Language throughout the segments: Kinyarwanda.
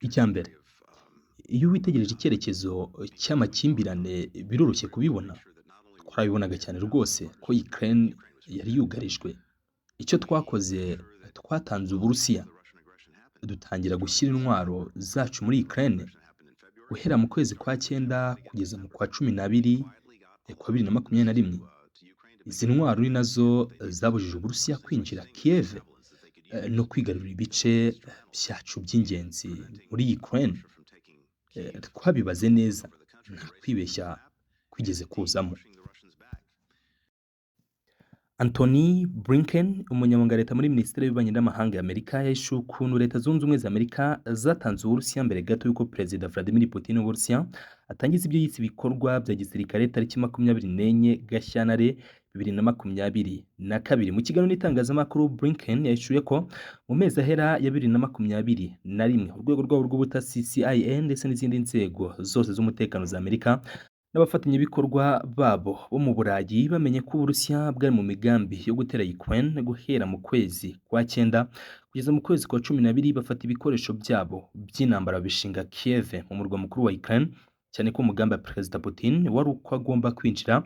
Icya mbere, iyo witegereje icyerekezo cy'amakimbirane biroroshye kubibona. Twarabibonaga cyane rwose ko Ukraine yari yugarijwe. Icyo twakoze, twatanze Uburusiya, dutangira gushyira intwaro zacu muri Ukraine guhera mu kwezi kwa cyenda kugeza mu kwa 12 kwa 2021. Izi ntwaro ni nazo zabujije Uburusiya kwinjira Kiev no kwigarurira ibice byacu by'ingenzi muri Ukraine. Twabibaze neza, nta kwibeshya kwigeze kuzamo. Antony Blinken, umunyamabanga wa leta muri Minisiteri y'Ububanyi n'Amahanga ya Amerika, yahishuye ukuntu Leta Zunze Ubumwe za Amerika zatanze Uburusiya mbere gato y'uko Perezida Vladimir Putin w'Uburusiya atangiza ibyo yise ibikorwa bya gisirikare tariki 24 Gashyantare 2022. Mu kiganiro n'itangazamakuru, Blinken yahishuye ko mu mezi ahera ya 2021 urwego rwabo rw'ubutasi CIA ndetse n'izindi nzego zose z'umutekano za Amerika n'abafatanyabikorwa babo bo mu Burayi bamenye ko Uburusiya bwari mu migambi yo gutera Ukraine guhera mu kwezi kwa cyenda kugeza mu kwezi kwa 12, bafata ibikoresho byabo by'intambara babishinga Kiev mu murwa mukuru wa Ukraine, cyane ko umugambi wa Perezida Putin wari uko agomba kwinjira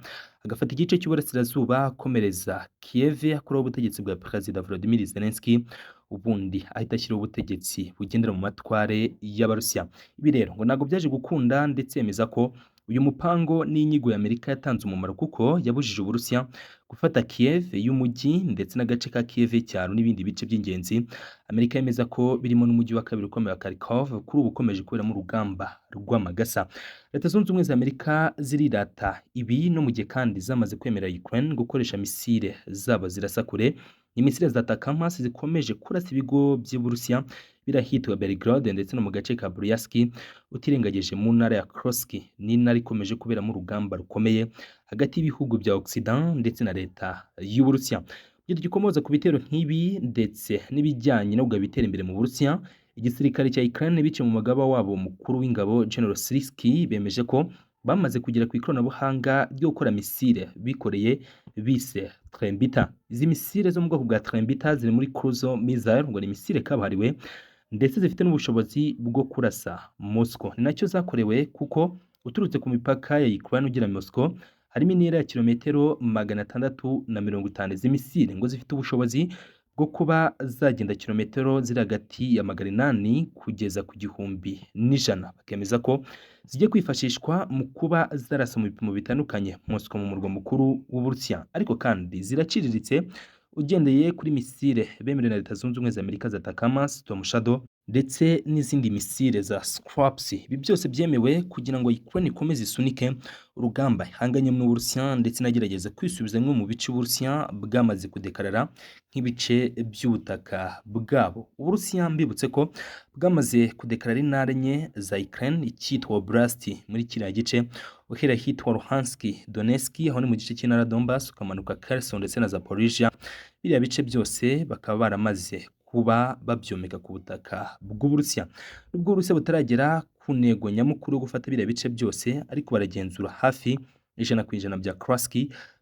agafata igice cy'uburasirazuba, akomereza Kiev, akuraho ubutegetsi bwa Perezida Volodymyr Zelensky, ubundi ahita ashyiraho ubutegetsi bugendera mu matware y'Abarusiya. Ibi rero ngo ntabwo byaje gukunda, ndetse yemeza ko uyu mupango n'inyigo ya Amerika yatanze umumaro kuko yabujije Uburusiya gufata Kiev y'umujyi ndetse n'agace ka Kiev cyaro n'ibindi bice by'ingenzi Amerika yemeza ko birimo n'umujyi wa kabiri ukomeye wa Kharkov, kuri ubu ukomeje kuberamo urugamba rw'amagasa. Leta Zunze Ubumwe za Amerika zirirata ibi no mu gihe kandi zamaze kwemerera Ukraine gukoresha misile zabo zirasa kure, ni misile za ATACMS zikomeje kurasa ibigo by'Uburusiya biri ahitwa Belgorod ndetse no mu gace ka Bryansk, utirengagije mu ntara ya Kursk, ni intara ikomeje kuberamo urugamba rukomeye hagati y'ibihugu bya Occident ndetse na leta y'Uburusiya. Iyo tugikomoza ku bitero nk'ibi ndetse n'ibijyanye no kugaba ibitero imbere mu Burusiya, igisirikare cya Ukraine biciye mu mugaba wabo mukuru w'ingabo General Syrskyi bemeje ko bamaze kugera ku ikoranabuhanga ryo gukora misile bikoreye bise Trembita. Izi misile zo mu bwoko bwa Trembita ziri muri cruise missile, ngo ni misile kabuhariwe ndetse zifite n'ubushobozi bwo kurasa Moscow. Ni nacyo zakorewe kuko uturutse ku mipaka ya Ukraine ugera Moscow harimo intera ya kilometero 650. Izi misile ngo zifite ubushobozi bwo kuba zagenda kilometero ziri hagati ya 800 kugeza ku 1100. Bakemeza ko zigiye kwifashishwa mu kuba zarasa mu bipimo bitandukanye Moscow mu murwa mukuru w'Uburusiya. Ariko kandi ziraciriritse ugendeye kuri misile bemerewe na Leta Zunze Ubumwe za Amerika za ATACMS, Storm Shadow ndetse n'izindi misile za Scalps. Ibi byose byemewe kugira ngo Ukraine ikomeze isunike urugamba ihanganye n'Uburusiya ndetse inagerageza kwisubiza bimwe mu bice Uburusiya bwamaze kudekarara nk'ibice by'ubutaka bwabo. Uburusiya, mbibutse ko bwamaze kudekarara intara enye za Ukraine, icyitwa Oblast muri kiriya gice uhera ahitwa Luhansk, Donetsk, aho ni mu gice cy'intara Donbass, ukamanuka Kherson ndetse na Zaporizhia. Biriya bice byose bakaba baramaze kuba babyomeka ku butaka bw'Uburusiya. Nubwo Uburusiya butaragera ku ntego nyamukuru yo gufata biriya bice byose, ariko baragenzura hafi 100% bya Kursk,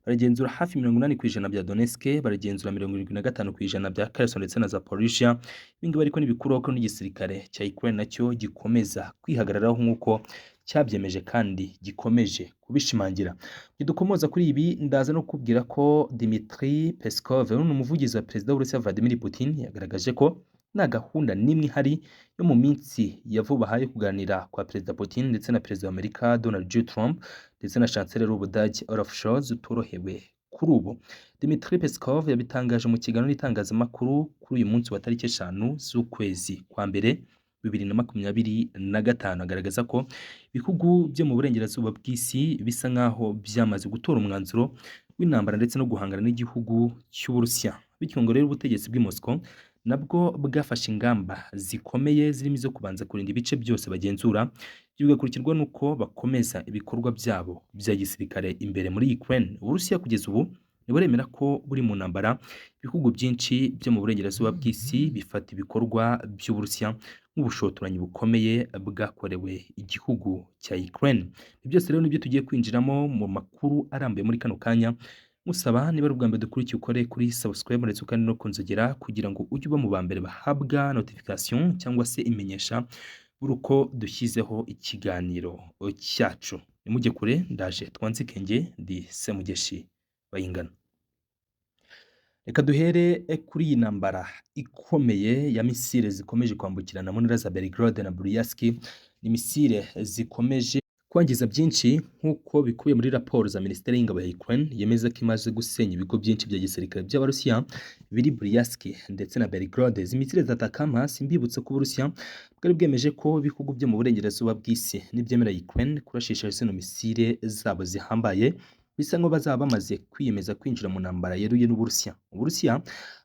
baragenzura hafi 80% bya Donetsk, baragenzura 75% bya Kherson ndetse na Zaporizhia. Ibi ngibi ariko ntibikuraho ko n'igisirikare cya Ukraine nacyo gikomeza kwihagararaho nk'uko cyabyemeje kandi gikomeje kubishimangira. Nidukomoza kuri ibi, ndaza no kubwira ko Dmitry Peskov, ni umuvugizi wa Perezida w'Uburusiya Vladimir Putin, yagaragaje ko nta gahunda n'imwe ihari yo mu minsi ya vuba aha yo kuganira kwa Perezida Putin ndetse na Perezida wa Amerika Donald J. Trump ndetse na Chancellor w'Ubudage Olaf Scholz utorohewe kuri ubu. Dmitry Peskov yabitangaje mu kiganiro n'itangazamakuru kuri uyu munsi wa tariki 5 z'ukwezi kwa mbere 2025, agaragaza ko ibihugu byo mu burengerazuba bw'isi bisa nk'aho byamaze gutora umwanzuro w'intambara ndetse no guhangana n'igihugu cy'Uburusiya. Bityo ngo rero ubutegetsi bw'i Moscow nabwo bwafashe ingamba zikomeye zirimo izo kubanza kurinda ibice byose bagenzura, ibyo bigakurikirwa n'uko bakomeza ibikorwa byabo bya gisirikare imbere muri Ukraine. Uburusiya kugeza ubu ntiburemera ko buri mu ntambara. Ibihugu byinshi byo mu burengerazuba bw'isi bifata ibikorwa by'Uburusiya nk'ubushotoranyi bukomeye bwakorewe igihugu cya Ukraine. Ibi byose rero nibyo tugiye kwinjiramo mu makuru arambuye muri kano kanya. Musaba niba ari ubwa mbere dukurikiye ukore kuri subscribe ndetse kandi no kunzogera kugira ngo ujye uba mu ba mbere bahabwa notification cyangwa se imenyesha buri uko dushyizeho ikiganiro cyacu. Nimujye kure, ndaje twanzike, nge ndi Semugeshi Bayingana. Reka duhere kuri iyi ntambara ikomeye ya misile zikomeje kwambukirana mu ntara za Belgorod na Bryansk. Ni misile zikomeje kwangiza byinshi nk'uko bikubiye muri raporo za Minisiteri y'Ingabo ya Ukraine, yemeza ko imaze gusenya ibigo byinshi bya gisirikare by'Abarusiya biri Bryansk ndetse na Belgorod. Izi misile za ATACMS, mbibutsa ko Uburusiya bwari bwemeje ko ibihugu byo mu burengerazuba bw'isi nibyemera Ukraine kurashisha zino misile zabo zihambaye, bisa nkaho bazaba bamaze kwiyemeza kwinjira mu ntambara yeruye n'Uburusiya. Uburusiya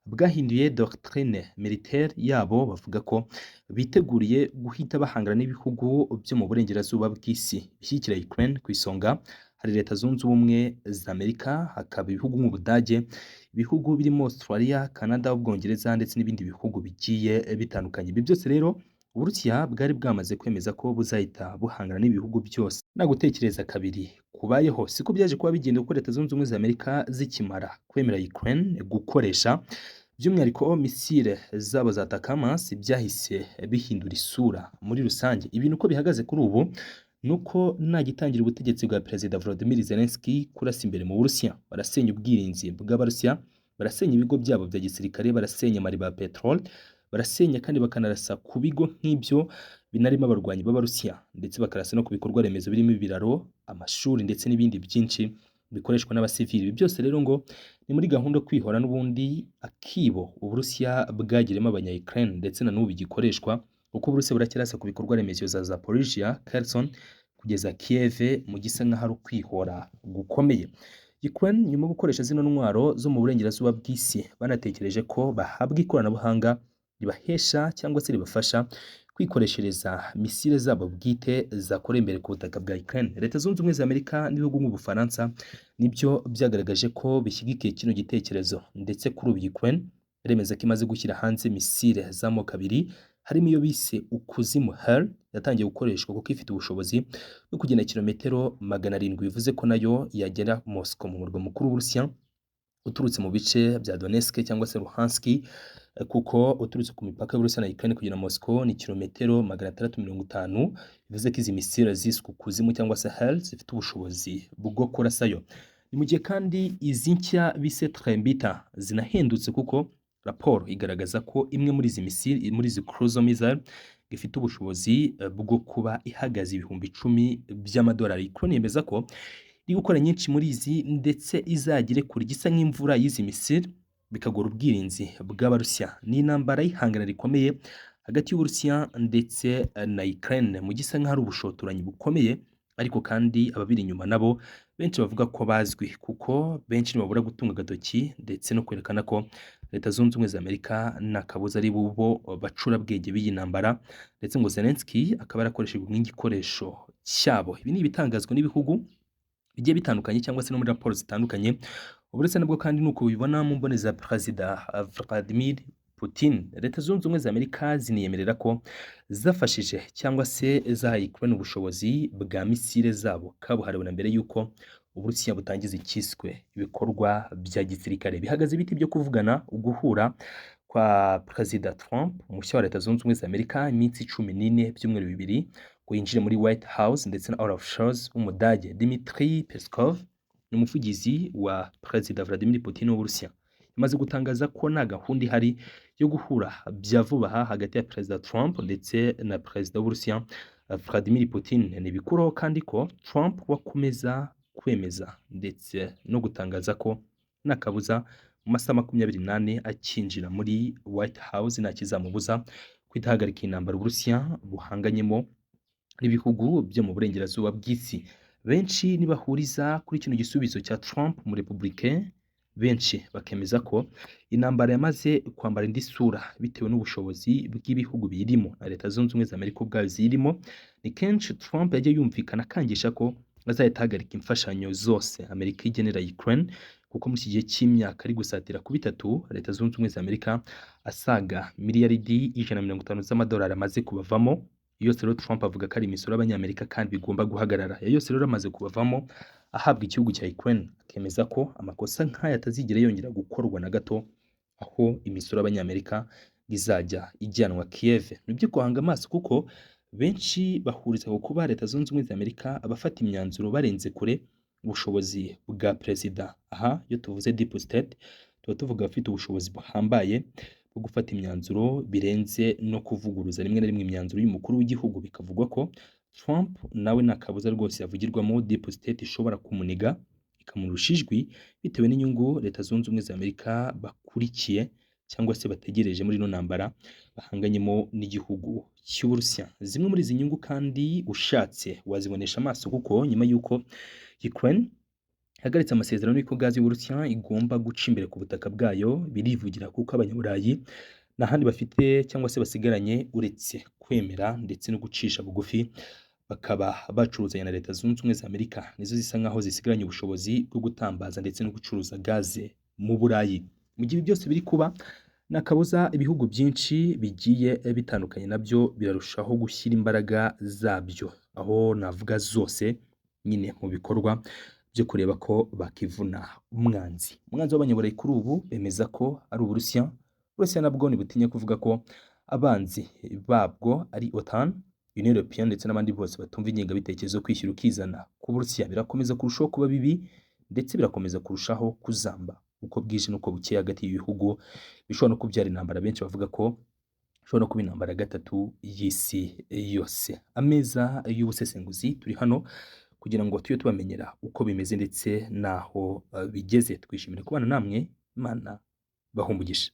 bwahinduye doctrine militaire yabo, bavuga ko biteguriye guhita bahangana n'ibihugu byo mu burengerazuba bw'isi bishyigikira Ukraine. Ku isonga hari Leta Zunze Ubumwe za Amerika, hakaba ibihugu nk'Ubudage, ibihugu birimo Australia, Canada, Ubwongereza ndetse n'ibindi bihugu bigiye bitandukanye. Ibi byose rero Uburusiya bwari bwamaze kwemeza ko buzahita buhangana n'ibihugu byose nta gutekereza kabiri kubayeho. Siko byaje kuba bigenda, kuko Leta Zunze Ubumwe za Amerika zikimara kwemera Ukraine gukoresha by'umwihariko misile zabo za ATACMS, byahise bihindura isura muri rusange. Ibintu uko bihagaze kuri ubu nuko nta gitangira ubutegetsi bwa Perezida Volodymyr Zelensky kurasa imbere mu Burusiya. Barasenya ubwirinzi bw'Abarusiya, barasenya ibigo byabo bya gisirikare, barasenya amariba ya peteroli, barasenya kandi bakanarasa ku bigo nk'ibyo binarimo abarwanyi b'Abarusiya, ndetse bakarasa no ku bikorwa remezo birimo ibiraro, amashuri ndetse n'ibindi byinshi bikoreshwa n'abasivili. Ibi byose rero ngo ni muri gahunda yo kwihora n'ubundi akibo Uburusiya bwagiremo abanya Ukraine, ndetse na n'ubu bigikoreshwa, kuko Uburusiya buracyarasa ku bikorwa remezo za Zaporizhia, Kherson kugeza Kiev, mu gisa nk'aho ari ukwihora gukomeye. Ukraine nyuma yo gukoresha zino ntwaro zo mu burengerazuba bw'isi, banatekereje ko bahabwa ikoranabuhanga ribahesha cyangwa se ribafasha kwikoreshereza misile zabo bwite zakorewe imbere ku butaka bwa Ukraine. Leta Zunze Ubumwe za Amerika n'ibihugu nk'Ubufaransa nibyo byagaragaje ko bishyigikiye kino gitekerezo, ndetse kuri ubu Ukraine iremeza ko imaze gushyira hanze misile z'amoko abiri, harimo iyo bise Ukuzimu, Hell, yatangiye gukoreshwa kuko ifite ubushobozi bwo kugenda kilometero 700, bivuze ko nayo yagera Moscow, mu murwa mukuru w'Uburusiya, uturutse mu bice bya Donetsk cyangwa se Luhansk, kuko uturutse ku mipaka y'Uburusiya na Ukraine kugera Moscow ni kilometero 650, bivuze ko izi misile ziswe Ukuzimu cyangwa se Hell zifite ubushobozi bwo kurasayo. Ni mu gihe kandi izi nshya bise Trembita zinahendutse, kuko raporo igaragaza ko imwe muri izi misile, muri izi cruise missile, ifite ubushobozi bwo kuba ihagaze 10,000 by'amadolari. Ukraine yemeza ko iri gukora nyinshi muri izi, ndetse izagere kure gisa nk'imvura y'izi misile, bikagora ubwirinzi bw'Abarusiya. Ni intambara y'ihangana rikomeye hagati y'Uburusiya ndetse na Ukraine, mu gisa nk'aho ari ubushotoranyi bukomeye, ariko kandi ababiri inyuma nabo benshi bavuga ko bazwi, kuko benshi ntibabura gutunga agatoki ndetse no kwerekana ko Leta Zunze Ubumwe za Amerika nta kabuza ari bo bacurabwenge b'iyi ntambara, ndetse ngo Zelensky akaba yarakoreshejwe nk'igikoresho cyabo. Ibi ni ibitangazwa n'ibihugu bigiye bitandukanye cyangwa se no muri raporo zitandukanye. Uretse nabwo kandi nuko bibona mu mboni za Perezida Vladimir Putin, Leta Zunze Ubumwe za Amerika ziniyemerera ko zafashije cyangwa se zahaye Ukraine ubushobozi bwa misile zabo kabuhariwe na mbere y'uko Uburusiya butangiza icyiswe ibikorwa bya gisirikare. Bihagaze biti byo kuvugana uguhura kwa Perezida Trump mushya wa Leta Zunze Ubumwe za Amerika, iminsi 14, byumweru 2 ngo yinjire muri White House, ndetse na Olaf Scholz w'Umudage. Dmitry Peskov ni umuvugizi wa Perezida Vladimir Putin w'Uburusiya, yamaze gutangaza ko nta gahunda ihari yo guhura bya vuba aha hagati ya Perezida Trump ndetse na Perezida w'Uburusiya Vladimir Putin. Ntibikuraho kandi ko Trump wakomeza kwemeza ndetse no gutangaza ko nta kabuza mu masaha 24 akinjira muri White House nta kizamubuza guhita ahagarika intambara Uburusiya buhanganyemo n'ibihugu byo mu burengerazuba bw'isi. Benshi ntibahuriza kuri kino gisubizo cya Trump mu Republicain, benshi bakemeza ko intambara yamaze kwambara indi sura bitewe n'ubushobozi bw'ibihugu biyirimo na Leta Zunze Ubumwe za Amerika ubwayo ziyirimo. Ni kenshi Trump yagiye yumvikana akangisha ko azahita ahagarika imfashanyo zose Amerika igenera Ukraine, kuko muri iki gihe cy'imyaka ari gusatira ku bitatu, Leta Zunze Ubumwe za Amerika asaga miliyaridi 150 z'amadolari amaze kubavamo. Iyo yose rero Trump avuga ko ari imisoro y'Abanyamerika kandi bigomba guhagarara. Iyo yose rero amaze kubavamo ahabwa igihugu cya Ukraine, akemeza ko amakosa nk'aya atazigera yongera gukorwa na gato, aho imisoro y'Abanyamerika izajya ijyanwa Kiev. Ni ibyo guhanga amaso kuko benshi bahuriza ku kuba Leta Zunze Ubumwe za Amerika abafata imyanzuro barenze kure ubushobozi bwa perezida. Aha iyo tuvuze deep state tuba tuvuga abafite ubushobozi buhambaye bwo gufata imyanzuro birenze no kuvuguruza rimwe na rimwe imyanzuro y'umukuru w'igihugu. Bikavugwa ko Trump nawe nta kabuza rwose yavugirwamo deep state ishobora kumuniga ikamurusha ijwi, bitewe n'inyungu Leta Zunze Ubumwe za Amerika bakurikiye cyangwa se bategereje muri ino ntambara bahanganyemo n'igihugu cy'Uburusiya. Zimwe muri izi nyungu kandi ushatse wazibonesha amaso, kuko nyuma y'uko Ukraine ihagaritse amasezerano y'uko gazi y'Uburusiya igomba guca imbere ku butaka bwayo, birivugira kuko Abanyaburayi nta handi bafite cyangwa se basigaranye uretse kwemera ndetse no gucisha bugufi, bakaba bacuruzanya na Leta Zunze Ubumwe za Amerika. Nizo zisa nkaho zisigaranye ubushobozi bwo gutambaza ndetse no gucuruza gaze mu Burayi. Mu gihe ibi byose biri kuba, nta kabuza ibihugu byinshi bigiye bitandukanye nabyo birarushaho gushyira imbaraga zabyo, aho navuga zose nyine, mu bikorwa byo kureba ko bakivuna umwanzi. Umwanzi w'Abanyaburayi kuri ubu bemeza ko ari Uburusiya. Uburusiya nabwo ntibutinya kuvuga ko abanzi babwo ari OTAN, Union Européenne ndetse n'abandi bose batumva ingengabitekerezo yo kwishyira ukizana ku Burusiya. Birakomeza kurushaho kuba bibi ndetse birakomeza kurushaho kuzamba uko bwije n'uko bukeye hagati y'ibihugu, bishobora no kubyara intambara benshi bavuga ko ishobora no kuba intambara ya gatatu y'isi yose. Ameza y'ubusesenguzi turi hano kugira ngo tujye tubamenyera uko bimeze ndetse n'aho bigeze. Twishimira kubana namwe, Imana ibahe umugisha.